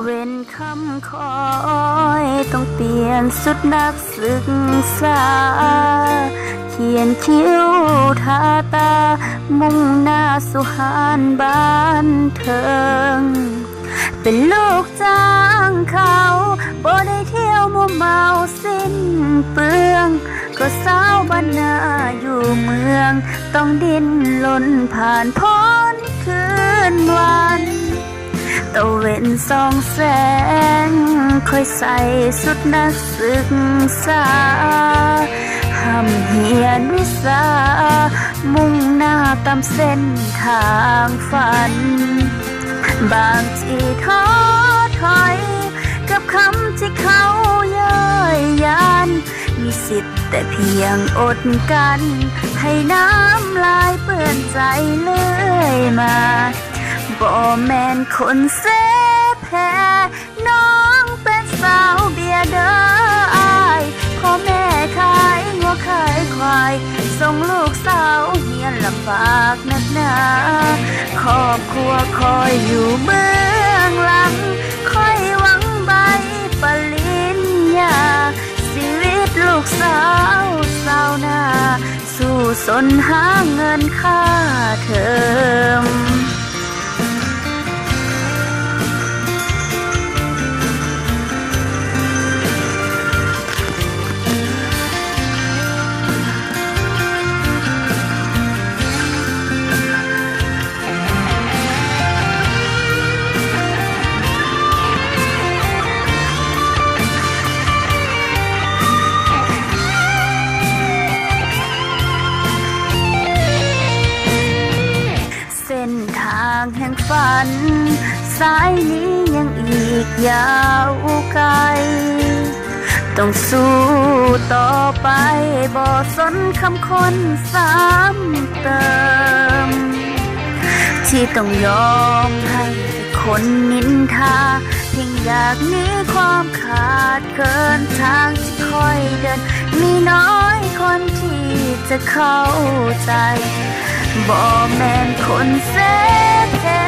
ເວັນຄ່ຳຄ່ອຍຕ້ອງປ່ຽນຊຸດນັກສຶກສາ ຂຽນຄິ້ວທາຕາ ມຸ່ງໜ້າສູ່ຮ້ານບັນເທີງ. ເປັນລູກຈ້າງເຂົາ ບໍ່ໄດ້ທ່ຽວມົວເມົາສິ້ນເປືອງ ກໍຊາວບ້ານນາຢູ່ເມືອງ ຕ້ອງດີ້ນລົນຜ່ານພົ້ນຄືນວັນ. ຕາເວັນສ່ອງແສງ ຂ້ອຍໃສ່ຊຸດນັກສຶກສາ ຮ່ຳຮຽນວິຊາ ມຸ່ງໜ້າຕາມເສັ້ນທາງຝັນ. ບາງທີທໍ້ຖອຍກັບຄຳທີ່ເຂົາເຍີ້ຍຢານ ມີສິດແຕ່ພຽງອົດກັ້ນ ໃຫ້ນ້ຳລາຍເປື້ອນໃຈເລື້ອຍມາ. ບໍ່ແມ່ນຄົນເສແຜ ນ້ອງເປັນສາວເບຍເດີອ້າຍ ພໍ່ແມ່ຂາຍງົວຂາຍຄວາຍ ສົ່ງລູກສາວຮຽນລຳບາກໜັກໜາ ຄອບຄົວຄອຍຢູ່ເບື້ອງຫຼັງ ຂ້ອຍຫວັງໃບປະລິນຍາ ຊີວິດລູກສາວຊາວນາ ສູ້ຊົນຫາເງິນຄ່າເທີມ. ເສັ້ນທາງແຫ່ງຝັນ ສາຍນີ້ຍັງອີກຍາວໄກ ຕ້ອງສູ້ຕໍ່ໄປ ບໍ່ສົນຄຳຄົນຊ້ຳເຕີມ ທີ່ຕ້ອງຍອມໃຫ້ຄົນນິນທາ ພຽງຢາກໜີຄວາມຂາດເຂີນ ທາງທີ່ຂ້ອຍເດີນ ມີນ້ອຍຄົນທີ່ຈະເຂົ້າໃຈ ບໍ່ແມ່ນຄົນເສແທ້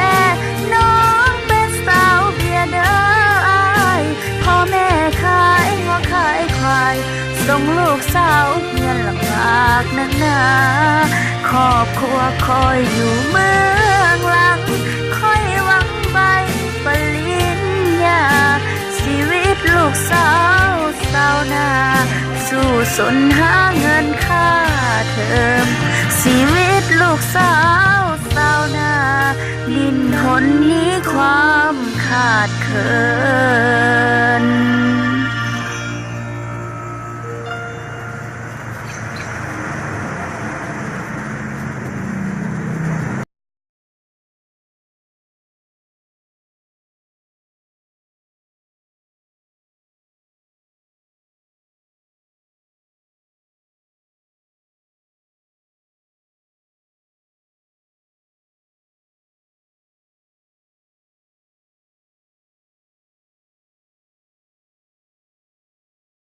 ນ້ອງເປັນສາວເບຍເດີອ້າຍ ພໍ່ແມ່ຂາຍງົວຂາຍຄວາຍ ສົ່ງລູກສາວຮຽນລຳບາກໜັກໜາ ຄອບຄົວຄອຍຢູ່ເບື້ອງຫຼັງ ຂ້ອຍຫວັງໃບປະລິນຍາ ຊີວິດລູກສາວຊາວນາ ສູ້ຊົນຫາເງິນຄ່າເທີມ ຊີວິດລູກສາວຊາວນາ ດີ້ນຮົນໜີຄວາມຂາດເຂີນ.